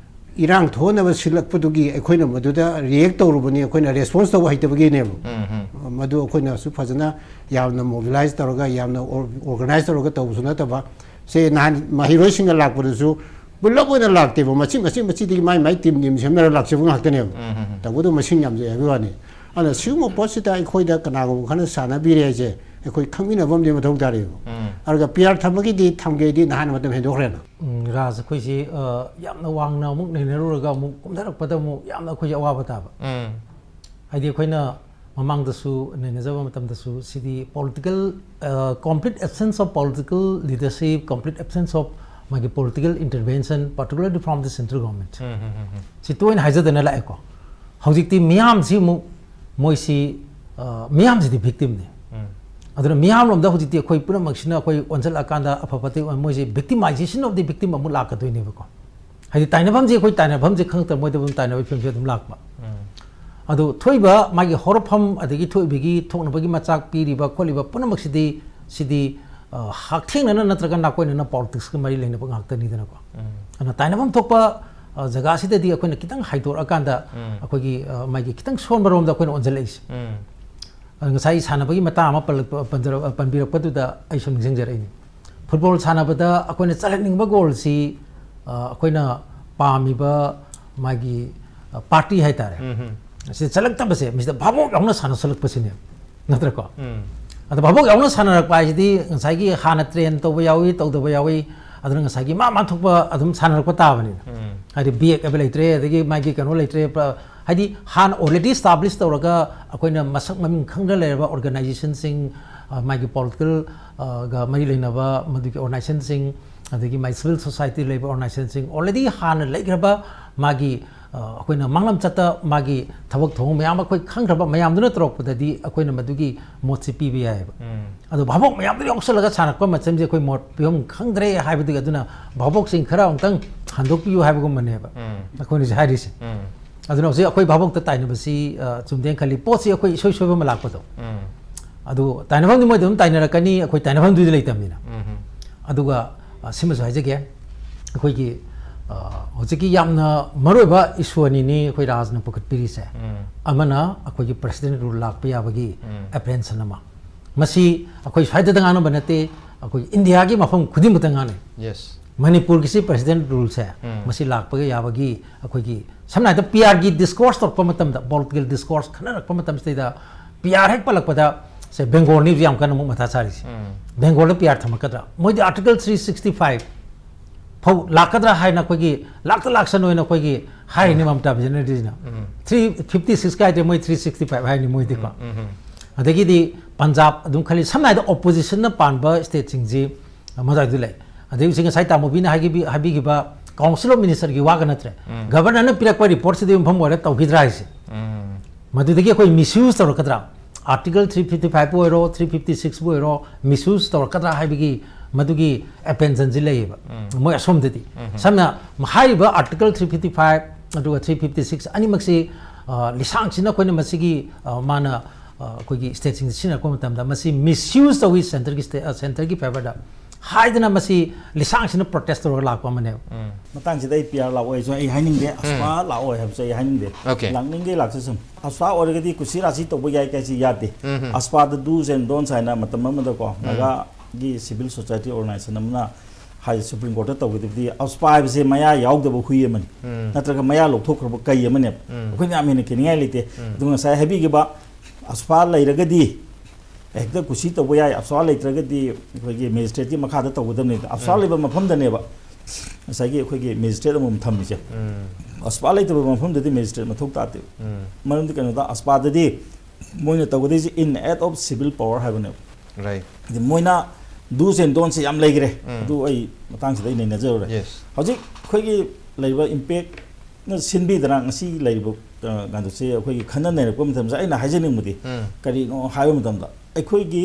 ꯏꯔꯥꯡ ꯊꯣꯛꯅꯕ ꯁꯤꯜꯂꯛꯄꯗꯨꯒꯤ ꯑꯩꯈꯣꯏꯅ ꯃꯗꯨꯗ react ꯇꯧꯔꯨꯕꯅꯤ, ꯑꯩꯈꯣꯏꯅ response ꯇꯧꯕ ꯍꯩꯇꯕꯒꯤꯅꯦꯕ꯫ ꯎꯝ. ꯃꯗꯨ ꯑꯩꯈꯣꯏꯅꯁꯨ ꯐꯖꯅ ꯌꯥꯝꯅ mobilize ꯇꯧꯔꯒ, ꯌꯥꯝꯅ or-, organize ꯇꯧꯔꯒ ꯇꯧꯕꯁꯨ ꯅꯠꯇꯕ꯫ ꯁꯦ, ꯅꯍꯥꯟ ꯃꯍꯩꯔꯣꯏꯁꯤꯡꯒ ꯂꯥꯛꯄꯗꯁꯨ ꯄꯨꯂꯞ ꯑꯣꯏꯅ ꯂꯥꯛꯇꯦꯕ, ꯃꯆꯤ ꯃꯆꯤ ꯃꯆꯤꯗꯒꯤ ꯃꯥꯏ ꯃꯥꯏ team team ꯁꯦꯝꯅꯔꯒ ꯂꯥꯛꯆꯕ ꯉꯥꯛꯇꯅꯦꯕ꯫ ꯎꯝ. ꯇꯧꯕꯗꯣ ꯃꯁꯤꯡ ꯌꯥꯝꯖꯩ ꯍꯥꯏꯕꯒꯤ ꯋꯥꯅꯤ꯫ ꯑꯗꯨꯅ ꯁꯤꯒꯨꯝꯕ ꯄꯣꯠꯁꯤꯗ ꯑꯩꯈꯣꯏꯗ ꯀꯅꯥꯒꯨꯝꯕ ꯈꯔꯅ ꯁꯥꯟꯅꯕꯤꯔꯦ ꯍꯥꯏꯁꯦ, ꯑꯩꯈꯣꯏ ꯈꯪꯃꯤꯟꯅꯕ ꯑꯃꯗꯤ ꯃꯊꯧ ꯇꯥꯔꯤꯕ꯫ ꯎꯝ. ꯑꯗꯨꯒ P R ꯊꯝꯕꯒꯤꯗꯤ ꯊꯝꯒꯦꯗꯤ ꯅꯍꯥꯟ ꯃꯇꯝ ꯍꯦꯟꯗꯣꯛꯈ꯭ꯔꯦꯅ꯫ ꯎꯝ, ꯔꯥꯖ, ꯑꯩꯈꯣꯏꯁꯤ, ꯑ, ꯌꯥꯝꯅ ꯋꯥꯡꯅ ꯑꯃꯨꯛ ꯅꯩꯅꯔꯨꯔꯒ ꯑꯃꯨꯛ ꯀꯨꯝꯊꯔꯛꯄꯗ ꯑꯃꯨꯛ ꯌꯥꯝꯅ ꯑꯩꯈꯣꯏꯁꯦ ꯑꯋꯥꯕ ꯇꯥꯕ꯫ ꯎꯝ. ꯍꯥꯏꯗꯤ ꯑꯩꯈꯣꯏꯅ ꯃꯃꯥꯡꯗꯁꯨ ꯅꯩꯅꯖꯕ ꯃꯇꯝꯗꯁꯨ ꯁꯤꯗꯤ political, ꯑ, complete absence of political leadership, complete absence of ꯃꯥꯒꯤ political intervention, particularly from the central government, ꯁꯤ ꯇꯣꯏꯅ ꯍꯥꯏꯖꯗꯅ ꯂꯥꯛꯑꯦꯀꯣ꯫ ꯍꯧꯖꯤꯛꯇꯤ ꯃꯤꯌꯥꯝꯁꯤ ꯑꯃꯨꯛ ꯃꯣꯏꯁꯤ, ꯑ, ꯃꯤꯌꯥꯝꯁꯤꯗꯤ victimꯅꯤ꯫ ꯑꯗꯨꯅ ꯃꯤꯌꯥꯝꯂꯣꯝꯗ ꯍꯧꯖꯤꯛꯇꯤ ꯑꯩꯈꯣꯏ ꯄꯨꯝꯅꯃꯛꯁꯤꯅ ꯑꯩꯈꯣꯏ ꯑꯣꯟꯁꯤꯜꯂꯛꯑꯀꯥꯟꯗ ꯑꯐ ꯐꯠꯇ ꯃꯣꯏꯁꯤ victimization of the victim ꯑꯃꯨꯛ ꯂꯥꯛꯀꯗꯣꯏꯅꯦꯕꯀꯣ꯫ ꯍꯥꯏꯗꯤ ꯇꯥꯏꯅꯐꯝꯁꯦ ꯑꯩꯈꯣꯏ ꯇꯥꯏꯅꯐꯝꯁꯦ ꯈꯪꯉꯛꯇꯕ ꯃꯣꯏꯗ ꯑꯗꯨꯝ ꯇꯥꯏꯅꯕꯒꯤ ꯐꯤꯕꯝꯁꯦ ꯑꯗꯨꯝ ꯂꯥꯛꯄ꯫ ꯑꯗꯨ ꯊꯣꯛꯏꯕ ꯃꯥꯒꯤ ꯍꯧꯔꯛꯐꯝ ꯑꯗꯒꯤ ꯊꯣꯛꯏꯕꯒꯤ ꯊꯣꯛꯅꯕꯒꯤ ꯃꯆꯥꯛ ꯄꯤꯔꯤꯕ ꯈꯣꯠꯂꯤꯕ ꯄꯨꯝꯅꯃꯛꯁꯤꯗꯤ ꯁꯤꯗꯤ, ꯑ, ꯍꯛꯊꯦꯡꯅꯅ ꯅꯠꯇ꯭ꯔꯒ ꯅꯥꯀꯣꯏꯅꯅ politicsꯀ ꯃꯔꯤ ꯂꯩꯅꯕ ꯉꯥꯛꯇꯅꯤꯗꯅꯀꯣ꯫ ꯑꯗꯨꯅ ꯇꯥꯏꯅꯐꯝ ꯊꯣꯛꯄ, ꯑ, ꯖꯒꯥꯁꯤꯗꯗꯤ ꯑꯩꯈꯣꯏꯅ ꯈꯤꯇꯪ ꯍꯥꯏꯗꯣꯔꯛꯑꯀꯥꯟꯗ ꯑꯩꯈꯣꯏꯒꯤ, ꯑ, ꯃꯥꯒꯤ ꯈꯤꯇꯪ ꯁꯣꯟꯕꯔꯣꯝꯗ ꯑꯩꯈꯣꯏꯅ ꯑꯣꯟꯁꯤꯜꯂꯛꯏꯁꯦ꯫ ꯑꯗ ꯉꯁꯥꯏ ꯁꯥꯟꯅꯕꯒꯤ ꯃꯇꯥꯡ ꯑꯃ ꯄꯜꯂꯛꯄ-, ꯄꯟꯖꯔ-, ꯄꯟꯕꯤꯔꯛꯄꯗꯨꯗ ꯑꯩ ꯁꯨꯝ ꯅꯤꯡꯁꯤꯡꯖꯔꯛꯏꯅꯤ꯫ Football ꯁꯥꯟꯅꯕꯗ ꯑꯩꯈꯣꯏꯅ ꯆꯜꯍꯟꯅꯤꯡꯕ goalꯁꯤ, ꯑ, ꯑꯩꯈꯣꯏꯅ ꯄꯥꯝꯃꯤꯕ ꯃꯥꯒꯤ, ꯑ, party ꯍꯥꯏꯇꯥꯔꯦ꯫ ꯁꯤꯗ ꯆꯠꯂꯛꯇꯕꯁꯦ, ꯃꯁꯤꯗ ꯚꯥꯕꯣꯛ ꯌꯥꯎꯅ ꯁꯥꯟꯅꯁꯜꯂꯛꯄꯁꯤꯅꯦ, ꯅꯠꯇ꯭ꯔꯀꯣ? ꯑꯗ ꯚꯥꯕꯣꯛ ꯌꯥꯎꯅ ꯁꯥꯟꯅꯔꯛꯄ ꯍꯥꯏꯁꯤꯗꯤ ꯉꯁꯥꯏꯒꯤ ꯍꯥꯟꯅ train ꯇꯧꯕ ꯌꯥꯎꯏ, ꯇꯧꯗꯕ ꯌꯥꯎꯏ, ꯑꯗꯨꯅ ꯉꯁꯥꯏꯒꯤ ꯃꯥ ꯃꯥ ꯊꯣꯛꯄ ꯑꯗꯨꯝ ꯁꯥꯟꯅꯔꯛꯄ ꯇꯥꯕꯅꯤꯅ꯫ ꯍꯥꯏꯗꯤ ꯕꯤ ꯑꯦꯛ ꯍꯥꯏꯕ ꯂꯩꯇ꯭ꯔꯦ, ꯑꯗꯒꯤ ꯃꯥꯒꯤ ꯀꯩꯅꯣ ꯂꯩꯇ꯭ꯔꯦ, ꯄ-, ꯍꯥꯏꯗꯤ ꯍꯥꯟꯅ already establish ꯇꯧꯔꯒ ꯑꯩꯈꯣꯏꯅ ꯃꯁꯛ ꯃꯃꯤꯡ ꯈꯪꯗ ꯂꯩꯔꯕ organizationꯁꯤꯡ, ꯑ, ꯃꯥꯒꯤ political, ꯑ, ꯒ ꯃꯔꯤ ꯂꯩꯅꯕ ꯃꯗꯨꯒꯤ organizationꯁꯤꯡ, ꯑꯗꯒꯤ ꯃꯥꯒꯤ civil society ꯂꯩꯕ organizationꯁꯤꯡ, already ꯍꯥꯟꯅ ꯂꯩꯈ꯭ꯔꯕ ꯃꯥꯒꯤ, ꯑ, ꯑꯩꯈꯣꯏꯅ ꯃꯥꯡꯂꯝ ꯆꯠꯇ ꯃꯥꯒꯤ ꯊꯕꯛ ꯊꯧꯑꯣꯡ ꯃꯌꯥꯝ ꯑꯩꯈꯣꯏ ꯈꯪꯈ꯭ꯔꯕ ꯃꯌꯥꯝꯗꯨꯅ ꯇꯧꯔꯛꯄꯗꯗꯤ ꯑꯩꯈꯣꯏꯅ ꯃꯗꯨꯒꯤ ꯃꯣꯠꯁꯤ ꯄꯤꯕ ꯌꯥꯏꯑꯕ꯫ ꯑꯗꯣ ꯚꯥꯕꯣꯛ ꯃꯌꯥꯝꯗꯨ ꯌꯥꯎꯁꯜꯂꯒ ꯁꯥꯟꯅꯔꯛꯄ ꯃꯇꯝꯁꯦ ꯑꯩꯈꯣꯏ ꯃꯣꯠ ꯄꯤꯐꯝ ꯈꯪꯗ꯭ꯔꯦ ꯍꯥꯏꯕꯗꯨꯒꯤ ꯑꯗꯨꯅ ꯚꯥꯕꯣꯛꯁꯤꯡ ꯈꯔ ꯑꯃꯨꯛꯇꯪ ꯍꯟꯗꯣꯛꯄꯤꯌꯨ ꯍꯥꯏꯕꯒꯨꯝꯕꯅꯦꯕ ꯑꯩꯈꯣꯏꯅꯁꯨ ꯍꯥꯏꯔꯤꯁꯦ꯫ ꯑꯗꯨꯅ ꯍꯧꯖꯤꯛ ꯑꯩꯈꯣꯏ ꯚꯥꯕꯣꯛꯇ ꯇꯥꯏꯅꯕꯁꯤ, ꯑ, ꯆꯨꯝꯗꯦꯅ ꯈꯜꯂꯤ꯫ ꯄꯣꯠꯁꯤ ꯑꯩꯈꯣꯏ ꯏꯁꯣꯏ ꯁꯣꯏꯕ ꯑꯃ ꯂꯥꯛꯄꯗꯣ꯫ ꯑꯗꯨ ꯇꯥꯏꯅꯐꯝꯗꯤ ꯃꯣꯏꯗ ꯑꯗꯨꯝ ꯇꯥꯏꯅꯔꯛꯀꯅꯤ, ꯑꯩꯈꯣꯏ ꯇꯥꯏꯅꯐꯝꯗꯨꯗꯤ ꯂꯩꯇꯕꯅꯤꯅ꯫ ꯑꯗꯨꯒ, ꯑ, ꯁꯤꯃꯁꯨ ꯍꯥꯏꯖꯒꯦ, ꯑꯩꯈꯣꯏꯒꯤ, ꯑ, ꯍꯧꯖꯤꯛꯀꯤ ꯌꯥꯝꯅ ꯃꯔꯨꯑꯣꯏꯕ issue ꯑꯅꯤꯅꯤ ꯑꯩꯈꯣꯏ ꯔꯥꯖꯅ ꯄꯨꯈꯠꯄꯤꯔꯤꯁꯦ꯫ ꯑꯃꯅ ꯑꯩꯈꯣꯏꯒꯤ president rule ꯂꯥꯛꯄ ꯌꯥꯕꯒꯤ apprehension ꯑꯃ꯫ ꯃꯁꯤ ꯑꯩꯈꯣꯏ ꯁ꯭ꯋꯥꯏꯗꯇ ꯉꯥꯡꯅꯕ ꯅꯠꯇꯦ, ꯑꯩꯈꯣꯏ ꯏꯟꯗꯤꯌꯥꯒꯤ ꯃꯐꯝ ꯈꯨꯗꯤꯡꯃꯛꯇ ꯉꯥꯡꯅꯩ꯫ ꯃꯅꯤꯄꯨꯔꯒꯤꯁꯤ president ruleꯁꯦ, ꯃꯁꯤ ꯂꯥꯛꯄꯒ ꯌꯥꯕꯒꯤ ꯑꯩꯈꯣꯏꯒꯤ ꯁꯝꯅ ꯍꯥꯏꯔꯕꯗ P Rꯒꯤ discourse ꯇꯧꯔꯛꯄ ꯃꯇꯝꯗ, political discourse ꯈꯟꯅꯔꯛꯄ ꯃꯇꯝꯁꯤꯗꯩꯗ P R ꯍꯦꯛ ꯄꯜꯂꯛꯄꯗ, ꯁꯦ, ꯕꯦꯡꯒꯣꯜꯅꯤ ꯍꯧꯖꯤꯛ ꯌꯥꯝ ꯀꯟꯅ ꯑꯃꯨꯛ ꯃꯊꯥ ꯁꯥꯔꯤꯁꯦ꯫ ꯕꯦꯡꯒꯣꯜꯗ P R ꯊꯝꯃꯛꯀꯗ꯭ꯔꯥ? ꯃꯣꯏꯗꯤ Article three sixty five ꯐꯥꯎ ꯂꯥꯛꯀꯗ꯭ꯔꯥ ꯍꯥꯏꯅ ꯑꯩꯈꯣꯏꯒꯤ ꯂꯥꯛꯇ ꯂꯥꯛꯁꯅꯨ ꯍꯥꯏꯅ ꯑꯩꯈꯣꯏꯒꯤ ꯍꯥꯏꯔꯤꯅꯤ ꯃꯃꯇꯥ ꯕꯦꯅꯔꯖꯤꯅ꯫ Three fifty six ꯀꯥꯏꯗꯦ, ꯃꯣꯏ three sixty five ꯍꯥꯏꯅꯤ ꯃꯣꯏꯗꯤꯀꯣ꯫ ꯑꯗꯒꯤꯗꯤ ꯄꯟꯖꯥꯕ ꯑꯗꯨꯝ ꯈꯜꯂꯤ, ꯁꯝꯅ ꯍꯥꯏꯔꯕꯗ oppositionꯅ ꯄꯥꯟꯕ stateꯁꯤꯡꯁꯤ ꯃꯗꯨꯋꯥꯏꯗ ꯂꯩ꯫ ꯑꯗꯩ ꯍꯧꯖꯤꯛ ꯉꯁꯥꯏ ꯇꯥꯃꯣꯕꯤꯅ ꯍꯥꯏꯈꯤꯕꯤ ꯍꯥꯏꯕꯤꯈꯤꯕ ꯀꯥꯎꯟꯁꯤꯜ ꯑꯣꯐ ꯃꯤꯅꯤꯁꯇꯔꯒꯤ ꯋꯥꯒ ꯅꯠꯇ꯭ꯔꯦ꯫ ꯒꯕꯔꯅꯔꯅ ꯄꯤꯔꯛꯄ ꯔꯤꯄꯣꯔꯠꯁꯤꯗ ꯌꯨꯝꯐꯝ ꯑꯣꯏꯔꯒ ꯇꯧꯈꯤꯗ꯭ꯔꯥ ꯍꯥꯏꯁꯦ? ꯃꯗꯨꯗꯒꯤ ꯑꯩꯈꯣꯏ ꯃꯤꯁꯌꯨꯁ ꯇꯧꯔꯛꯀꯗ꯭ꯔꯥ? ꯑꯥꯔꯇꯤꯀꯜ ꯊ꯭ꯔꯤ ꯐꯤꯐꯇꯤ ꯐꯥꯏꯚꯄꯨ ꯑꯣꯏꯔꯣ, ꯊ꯭ꯔꯤ ꯐꯤꯐꯇꯤ ꯁꯤꯛꯁꯄꯨ ꯑꯣꯏꯔꯣ, ꯃꯤꯁꯌꯨꯁ ꯇꯧꯔꯛꯀꯗ꯭ꯔꯥ ꯍꯥꯏꯕꯒꯤ ꯃꯗꯨꯒꯤ ꯑꯦꯄ꯭ꯔꯤꯍꯦꯟꯁꯟꯁꯤ ꯂꯩꯌꯦꯕ ꯃꯣꯏ ꯑꯁꯣꯝꯗꯗꯤ꯫ ꯁꯝꯅ ꯍꯥꯏꯔꯤꯕ ꯑꯥꯔꯇꯤꯀꯜ ꯊ꯭ꯔꯤ ꯐꯤꯐꯇꯤ ꯐꯥꯏꯚ ꯑꯗꯨꯒ ꯊ꯭ꯔꯤ ꯐꯤꯐꯇꯤ ꯁꯤꯛꯁ ꯑꯅꯤꯃꯛꯁꯤ, ꯑ, ꯂꯤꯁꯥꯡꯁꯤꯟꯅ ꯑꯩꯈꯣꯏꯅ ꯃꯁꯤꯒꯤ, ꯑ, ꯃꯥꯅ, ꯑ, ꯑꯩꯈꯣꯏꯒꯤ ꯁ꯭ꯇꯦꯠꯁꯤꯡꯗ ꯁꯤꯖꯤꯟꯅꯔꯛꯄ ꯃꯇꯝꯗ ꯃꯁꯤ ꯃꯤꯁꯌꯨꯁ ꯇꯧꯏ ꯁꯦꯟꯇꯔꯒꯤ ꯁ꯭ꯇꯦ-, ꯑ, ꯁꯦꯟꯇꯔꯒꯤ ꯐꯦꯚꯔꯗ ꯍꯥꯏꯗꯅ ꯃꯁꯤ ꯂꯤꯁꯥꯡꯁꯤꯟꯅ ꯄ꯭ꯔꯣꯇꯦꯁ ꯇꯧꯔꯒ ꯂꯥꯛꯄ ꯑꯃꯅꯦꯕ꯫ ꯃꯇꯥꯡꯁꯤꯗ ꯑꯩ ꯄꯤ ꯑꯥꯔ ꯂꯥꯛꯑꯣꯏꯁꯨ ꯑꯩ ꯍꯥꯏꯅꯤꯡꯗꯦ, ꯑꯁꯄꯥ ꯂꯥꯛꯑꯣꯏ ꯍꯥꯏꯕꯁꯨ ꯑꯩ ꯍꯥꯏꯅꯤꯡꯗꯦ꯫ Okay. ꯂꯥꯛꯅꯤꯡꯒꯦ ꯂꯥꯛꯆꯁꯅꯨ꯫ ꯑꯁꯄꯥ ꯑꯣꯏꯔꯒꯗꯤ ꯀꯨꯁꯤ ꯔꯥꯁꯤ ꯇꯧꯕ ꯌꯥꯏ ꯀꯥꯏꯁꯤ ꯌꯥꯗꯦ꯫ ꯑꯁꯄꯥꯗ do's and don'ts ꯍꯥꯏꯅ ꯃꯇꯝ ꯑꯃꯗꯀꯣ ꯅꯥꯒꯥꯒꯤ ꯁꯤꯚꯤꯜ ꯁꯣꯁꯥꯏꯇꯤ ꯑꯣꯔꯒꯅꯥꯏꯖꯦꯁꯟ ꯑꯃꯅ ꯍꯥꯏ ꯁꯨꯄ꯭ꯔꯤꯝ ꯀꯣꯔꯠꯇ ꯇꯧꯒꯗꯕꯗꯤ ꯑꯁꯄꯥ ꯍꯥꯏꯕꯁꯦ ꯃꯌꯥ ꯌꯥꯎꯗꯕ ꯍꯨꯏ ꯑꯃꯅꯤ, ꯅꯠꯇ꯭ꯔꯒ ꯃꯌꯥ ꯂꯧꯊꯣꯛꯈ꯭ꯔꯕ ꯀꯩ ꯑꯃꯅꯦꯕ꯫ ꯑꯩꯈꯣꯏꯅ ꯌꯥꯝ ꯍꯦꯟꯅ ꯈꯦꯠꯅꯤꯡꯉꯥꯏ ꯂꯩꯇꯦ꯫ ꯑꯗꯨꯒ ꯉꯁꯥꯏ ꯍꯥꯏꯕꯤꯈꯤꯕ ꯑꯁꯄꯥ ꯂꯩꯔꯒꯗꯤ ꯍꯦꯛꯇ ꯀꯨꯁꯤ ꯇꯧꯕ ꯌꯥꯏ, ꯑꯁꯄꯥ ꯂꯩꯇ꯭ꯔꯒꯗꯤ ꯑꯩꯈꯣꯏꯒꯤ ꯃꯦꯖꯤꯁꯇ꯭ꯔꯦꯠꯀꯤ ꯃꯈꯥꯗ ꯇꯧꯒꯗꯕꯅꯤ꯫ ꯑꯁꯄꯥ ꯂꯩꯕ ꯃꯐꯝꯗꯅꯦꯕ ꯉꯁꯥꯏꯒꯤ ꯑꯩꯈꯣꯏꯒꯤ ꯃꯦꯖꯤꯁꯇ꯭ꯔꯦꯠ ꯑꯃꯃꯝ ꯊꯝꯃꯤꯁꯦ꯫ ꯑꯁꯄꯥ ꯂꯩꯇꯕ ꯃꯐꯝꯗꯗꯤ ꯃꯦꯖꯤꯁꯇ꯭ꯔꯦꯠ ꯃꯊꯧ ꯇꯥꯗꯦꯕ꯫ ꯃꯔꯝꯗꯤ ꯀꯩꯅꯣꯗ ꯑꯁꯄꯥꯗꯗꯤ ꯃꯣꯏꯅ ꯇꯧꯒꯗꯣꯏꯁꯦ in aid of civil power ꯍꯥꯏꯕꯅꯦꯕ꯫ Right. ꯍꯥꯏꯗꯤ ꯃꯣꯏꯅ do's and don'tsꯁꯦ ꯌꯥꯝ ꯂꯩꯈ꯭ꯔꯦ꯫ ꯑꯗꯨ ꯑꯩ ꯃꯇꯥꯡꯁꯤꯗ ꯑꯩ ꯅꯩꯅꯖꯔꯨꯔꯦ꯫ Yes. ꯍꯧꯖꯤꯛ ꯑꯩꯈꯣꯏꯒꯤ ꯂꯩꯔꯤꯕ ꯏꯝꯄꯦꯛꯅ ꯁꯤꯟꯕꯤꯗꯅ ꯉꯁꯤ ꯂꯩꯔꯤꯕ, ꯑ, ꯀꯩꯅꯣꯁꯦ ꯑꯩꯈꯣꯏꯒꯤ ꯈꯟꯅ ꯅꯩꯔꯛꯄ ꯃꯇꯝꯗ ꯑꯩꯅ ꯍꯥꯏꯖꯅꯤꯡꯕꯗꯤ ꯀꯔꯤꯅꯣ ꯍꯥꯏꯕ ꯃꯇꯝꯗ ꯑꯩꯈꯣꯏꯒꯤ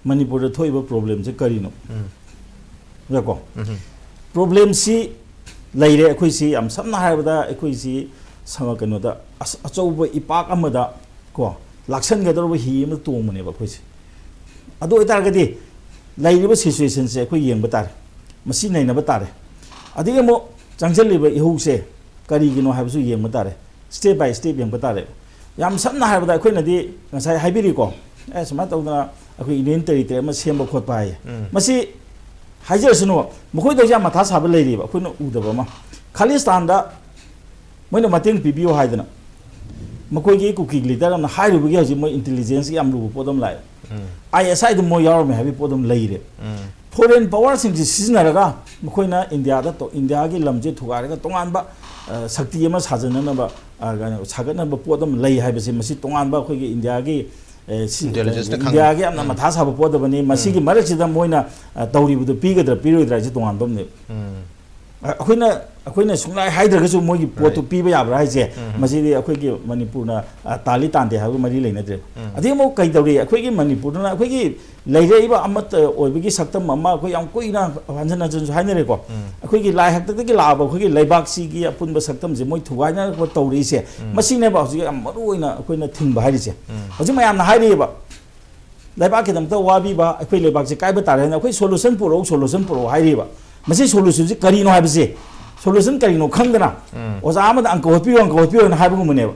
ꯃꯅꯤꯄꯨꯔꯗ ꯊꯣꯛꯏꯕ problemꯁꯦ ꯀꯔꯤꯅꯣ? ꯌꯥꯀꯣ? Problemꯁꯤ ꯂꯩꯔꯦ꯫ ꯑꯩꯈꯣꯏꯁꯤ ꯌꯥꯝ ꯁꯝꯅ ꯍꯥꯏꯔꯕꯗ ꯑꯩꯈꯣꯏꯁꯤ ꯁ-, ꯀꯩꯅꯣꯗ ꯑꯁ-, ꯑꯆꯧꯕ ꯏꯄꯥꯛ ꯑꯃꯗ ꯀꯣ ꯂꯥꯛꯁꯟꯒꯗꯧꯔꯕ ꯍꯤ ꯑꯃꯗ ꯇꯣꯡꯕꯅꯦꯕ ꯑꯩꯈꯣꯏꯁꯦ꯫ ꯑꯗꯨ ꯑꯣꯏꯇꯥꯔꯒꯗꯤ ꯂꯩꯔꯤꯕ situationꯁꯦ ꯑꯩꯈꯣꯏ ꯌꯦꯡꯕ ꯇꯥꯔꯦ, ꯃꯁꯤ ꯅꯩꯅꯕ ꯇꯥꯔꯦ꯫ ꯑꯗꯒꯤ ꯑꯃꯨꯛ ꯆꯪꯁꯤꯜꯂꯤꯕ ꯏꯍꯧꯁꯦ ꯀꯔꯤꯒꯤꯅꯣ ꯍꯥꯏꯕꯁꯨ ꯌꯦꯡꯕ ꯇꯥꯔꯦ, step by step ꯌꯦꯡꯕ ꯇꯥꯔꯦ꯫ ꯌꯥꯝ ꯁꯝꯅ ꯍꯥꯏꯔꯕꯗ ꯑꯩꯈꯣꯏꯅꯗꯤ ꯉꯁꯥꯏ ꯍꯥꯏꯕꯤꯔꯤꯀꯣ, ꯑꯦ, ꯁꯨꯃꯥꯏꯅ ꯇꯧꯗꯅ ꯑꯩꯈꯣꯏ Union Territory ꯑꯃ ꯁꯦꯝꯕ ꯈꯣꯠꯄ ꯍꯥꯏꯌꯦ꯫ ꯃꯁꯤ ꯍꯥꯏꯖꯔꯁꯅꯨ, ꯃꯈꯣꯏꯗꯁꯨ ꯌꯥꯝ ꯃꯊꯥ ꯁꯥꯕ ꯂꯩꯔꯤꯕ, ꯑꯩꯈꯣꯏꯅ ꯎꯗꯕ ꯑꯃ꯫ ꯈꯥꯂꯤꯁꯇꯥꯟꯗ ꯃꯣꯏꯅ ꯃꯇꯦꯡ ꯄꯤꯕꯤꯌꯨ ꯍꯥꯏꯗꯅ ꯃꯈꯣꯏꯒꯤ ꯀꯨꯀꯤ leader ꯑꯃꯅ ꯍꯥꯏꯔꯨꯕꯒꯤ ꯍꯧꯖꯤꯛ ꯃꯣꯏ intelligenceꯒꯤ ꯌꯥꯝ ꯂꯨꯕ ꯄꯣꯠ ꯑꯃ ꯂꯥꯛꯑꯦ꯫ ISIꯗ ꯃꯣꯏ ꯌꯥꯎꯔꯝꯃꯦ ꯍꯥꯏꯕꯒꯤ ꯄꯣꯠ ꯑꯃ ꯂꯩꯔꯦ꯫ Foreign powerꯁꯤꯡꯁꯤ ꯁꯤꯖꯤꯟꯅꯔꯒ ꯃꯈꯣꯏꯅ ꯏꯟꯗꯤꯌꯥꯗ ꯇꯧ-, ꯏꯟꯗꯤꯌꯥꯒꯤ ꯂꯝꯁꯦ ꯊꯨꯒꯥꯏꯔꯒ ꯇꯣꯉꯥꯟꯕ, ꯑ, ꯁꯛꯇꯤ ꯑꯃ ꯁꯥꯖꯅꯅꯕ, ꯑ, ꯀꯩꯅꯣ, ꯁꯥꯒꯠꯅꯕ ꯄꯣꯠ ꯑꯃ ꯂꯩ ꯍꯥꯏꯕꯁꯦ ꯃꯁꯤ ꯇꯣꯉꯥꯟꯕ ꯑꯩꯈꯣꯏꯒꯤ ꯏꯟꯗꯤꯌꯥꯒꯤ ꯑꯦ, ꯁꯤ ꯏꯟꯇꯦꯂꯤꯖꯦꯟꯁ ꯏꯟꯗꯤꯌꯥꯒꯤ ꯌꯥꯝꯅ ꯃꯊꯥ ꯁꯥꯕ ꯄꯣꯠ ꯑꯃꯅꯤ꯫ ꯃꯁꯤꯒꯤ ꯃꯔꯛꯁꯤꯗ ꯃꯣꯏꯅ, ꯑ, ꯇꯧꯔꯤꯕꯗꯨ ꯄꯤꯒꯗ꯭ꯔꯥ ꯄꯤꯔꯣꯏꯗ꯭ꯔꯥ ꯍꯥꯏꯁꯦ ꯇꯣꯉꯥꯟꯕ ꯑꯃꯅꯦꯕ꯫ ꯑ, ꯑꯩꯈꯣꯏꯅ, ꯑꯩꯈꯣꯏꯅ ꯁꯨꯡꯂꯥꯏ ꯍꯥꯏꯗ꯭ꯔꯒꯁꯨ ꯃꯣꯏꯒꯤ ꯄꯣꯠꯇꯨ ꯄꯤꯕ ꯌꯥꯕ꯭ꯔꯥ ꯍꯥꯏꯁꯦ, ꯃꯁꯤꯗꯤ ꯑꯩꯈꯣꯏꯒꯤ ꯃꯅꯤꯄꯨꯔꯅ, ꯑ, ꯇꯥꯜꯂꯤ ꯇꯥꯟꯗꯦ ꯍꯥꯏꯕꯒ ꯃꯔꯤ ꯂꯩꯅꯗ꯭ꯔꯦ꯫ ꯑꯗꯩ ꯑꯃꯨꯛ ꯀꯩ ꯇꯧꯔꯤ, ꯑꯩꯈꯣꯏꯒꯤ ꯃꯅꯤꯄꯨꯔꯗꯅ ꯑꯩꯈꯣꯏꯒꯤ ꯂꯩꯔꯛꯏꯕ ꯑꯃꯠꯇ ꯑꯣꯏꯕꯒꯤ ꯁꯛꯇꯝ ꯑꯃ ꯑꯩꯈꯣꯏ ꯌꯥꯝ ꯀꯨꯏꯅ ꯍꯟꯖꯤꯟ ꯍꯟꯖꯤꯟꯁꯨ ꯍꯥꯏꯅꯔꯦꯀꯣ꯫ ꯑꯩꯈꯣꯏꯒꯤ ꯂꯥꯏ ꯍꯥꯛꯇꯛꯇꯒꯤ ꯂꯥꯛꯑꯕ ꯑꯩꯈꯣꯏꯒꯤ ꯂꯩꯕꯥꯛꯁꯤꯒꯤ ꯑꯄꯨꯟꯕ ꯁꯛꯇꯝꯁꯦ ꯃꯣꯏ ꯊꯨꯒꯥꯏꯅꯔꯛꯄ ꯇꯧꯔꯛꯏꯁꯦ, ꯃꯁꯤꯅꯦꯕ ꯍꯧꯖꯤꯛ ꯌꯥꯝ ꯃꯔꯨ ꯑꯣꯏꯅ ꯑꯩꯈꯣꯏꯅ ꯊꯤꯡꯕ ꯍꯥꯏꯔꯤꯁꯦ꯫ ꯍꯧꯖꯤꯛ ꯃꯌꯥꯝꯅ ꯍꯥꯏꯔꯤꯑꯕ, ꯂꯩꯕꯥꯛꯀꯤꯗꯃꯛꯇ ꯋꯥꯕꯤꯕ, ꯑꯩꯈꯣꯏ ꯂꯩꯕꯥꯛꯁꯦ ꯀꯥꯏꯕ ꯇꯥꯔꯦ ꯍꯥꯏꯅ ꯑꯩꯈꯣꯏ ꯁꯣꯂꯨꯁꯟ ꯄꯨꯔꯛꯎ, ꯁꯣꯂꯨꯁꯟ ꯄꯨꯔꯛꯎ ꯍꯥꯏꯔꯤꯕ꯫ ꯃꯁꯤ ꯁꯣꯂꯨꯁꯟꯁꯤ ꯀꯔꯤꯅꯣ ꯍꯥꯏꯕꯁꯦ, ꯁꯣꯂꯨꯁꯟ ꯀꯔꯤꯅꯣ ꯈꯪꯗꯅ, ꯑꯣꯖꯥ ꯑꯃꯗ ꯑꯪꯀ ꯍꯣꯠꯄꯤꯌꯨ, ꯑꯪꯀ ꯍꯣꯠꯄꯤꯌꯨ ꯍꯥꯏꯅ ꯍꯥꯏꯕꯒꯨꯝꯕꯅꯦꯕ꯫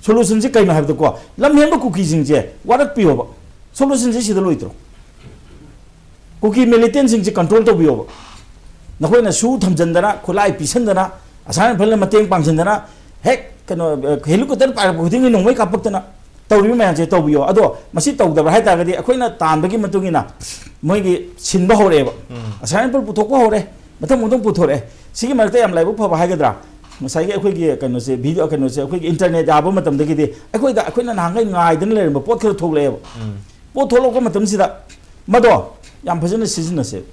ꯁꯣꯂꯨꯁꯟꯁꯤ ꯀꯩꯅꯣ ꯍꯥꯏꯕꯗꯀꯣ, ꯂꯝꯍꯦꯟꯕ ꯀꯨꯀꯤꯁꯤꯡꯁꯦ ꯋꯥꯔꯛꯄꯤꯌꯣꯕ꯫ ꯁꯣꯂꯨꯁꯟꯁꯤ ꯁꯤꯗ ꯂꯣꯏꯗ꯭ꯔꯣ? ꯀꯨꯀꯤ ꯃꯤꯂꯤꯇꯦꯟꯁꯤꯡꯁꯤ ꯀꯟꯇ꯭ꯔꯣꯜ ꯇꯧꯕꯤꯌꯣꯕ꯫ ꯅꯈꯣꯏꯅ ꯁꯨ ꯊꯝꯖꯤꯟꯗꯅ, ꯈꯨꯠꯂꯥꯏ ꯄꯤꯁꯟꯗꯅ, ꯑꯁꯥꯝ ꯔꯥꯏꯐꯜꯅ ꯃꯇꯦꯡ ꯄꯥꯡꯁꯤꯟꯗꯅ, ꯍꯦꯛ ꯀꯩꯅꯣ, ꯑ, ꯍꯦꯂꯤꯀꯣꯞꯇꯔ ꯄꯥꯏꯔꯛꯄ ꯈꯨꯗꯤꯡꯒꯤ ꯅꯣꯡꯃꯩ ꯀꯥꯞꯄꯛꯇꯅ ꯇꯧꯔꯤꯕ ꯃꯌꯥꯝꯁꯦ ꯇꯧꯕꯤꯌꯣ꯫ ꯑꯗꯣ ꯃꯁꯤ ꯇꯧꯗꯕ꯭ꯔꯥ ꯍꯥꯏ ꯇꯥꯔꯒꯗꯤ ꯑꯩꯈꯣꯏꯅ ꯇꯥꯟꯕꯒꯤ ꯃꯇꯨꯡ ꯏꯟꯅ ꯃꯣꯏꯒꯤ ꯁꯤꯟꯕ ꯍꯧꯔꯛꯑꯦꯕ꯫ ꯑꯁꯥꯝ ꯔꯥꯏꯐꯜ ꯄꯨꯊꯣꯛꯄ ꯍꯧꯔꯦ, ꯃꯊꯪ ꯃꯊꯪ ꯄꯨꯊꯣꯔꯛꯑꯦ꯫ ꯁꯤꯒꯤ ꯃꯔꯛꯇ ꯌꯥꯝ ꯂꯥꯏꯕꯛ ꯐꯕ ꯍꯥꯏꯒꯗ꯭ꯔꯥ, ꯉꯁꯥꯏꯒꯤ ꯑꯩꯈꯣꯏꯒꯤ ꯀꯩꯅꯣꯁꯦ, ꯚꯤꯗꯤꯑꯣ ꯀꯩꯅꯣꯁꯦ, ꯑꯩꯈꯣꯏꯒꯤ ꯏꯟꯇꯔꯅꯦꯠ ꯌꯥꯕ ꯃꯇꯝꯗꯒꯤꯗꯤ ꯑꯩꯈꯣꯏꯗ, ꯑꯩꯈꯣꯏꯅ ꯅꯍꯥꯟꯈꯩ ꯉꯥꯏꯗꯅ ꯂꯩꯔꯝꯕ ꯄꯣꯠ ꯈꯔ ꯊꯣꯛꯂꯛꯑꯦꯕ꯫ ꯄꯣꯠ ꯊꯣꯛꯂꯛꯄ ꯃꯇꯝꯁꯤꯗ ꯃꯗꯣ ꯌꯥꯝ ꯐꯖꯅ ꯁꯤꯖꯤꯟꯅꯁꯦ꯫